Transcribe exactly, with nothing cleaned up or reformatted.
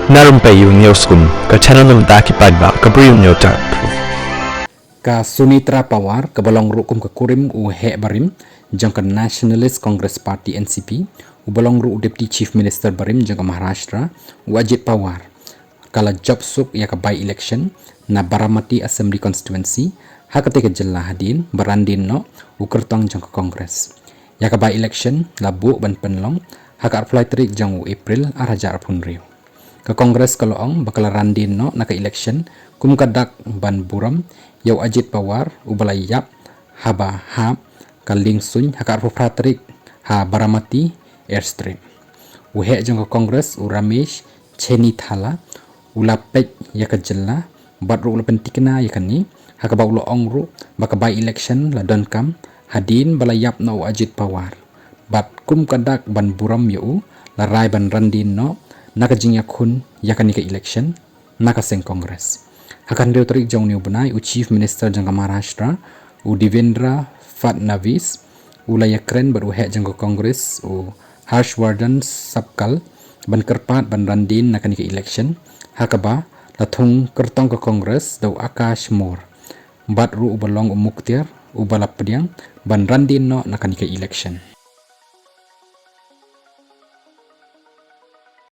Na Rympei U News Kum, ka channel na bynta ki paidbah ka Bri U News Tap. Ka Sunetra Pawar, kaba long ruh kum ka kurim u heh barim jong ka Nationalist Congress Party, N C P, uba long ruh u Deputy Chief Minister barim jong ka Maharashtra, u Ajit Pawar, ka la jop suk ïa ka by-election na Baramati Assembly Constituency, ha katei ka jylla, hadien ba ran dien noh u kyrtong jong ka Congress. Ïa ka by-election la buh ban pynlong ha ka arphew lai tarik jong u April ar hajar arphew hynriew. Ka Congress ka la ong ba ka la ran dien noh na ka election kum ka dak ban burom ïa u Ajit Pawar, uba la ïap haba hap ka liengsuiñ ha ka arphew phra tarik ha Baramati Airstrip. U heh jong ka Congress, u Ramesh Chennithala, u la peit ïa ka jylla bad ruh u la pynthikna ïa kane, ha kaba u la ong ruh ba ka by-election la donkam hadien ba la ïap noh u Ajit Pawar, bad kum ka dak ban burom ïa u, la rai ban ran dien noh na ka jingïakhun ïa kane ka election na ka seng Congress. Ha ka hynriew tarik jong une u bnai, u Chief Minister jong ka Maharashtra, u Devendra Fadnavis, u la ïakren bad u heh jong ka Congress, u Harshvardhan Sapkal, ban kyrpad ban ran dien na kane ka election, ha kaba la thung kyrtong ka Congress da u Akash Moore, bad ruh uba long u mukhtiar uba la pdiang ban ran dien noh na kane ka election.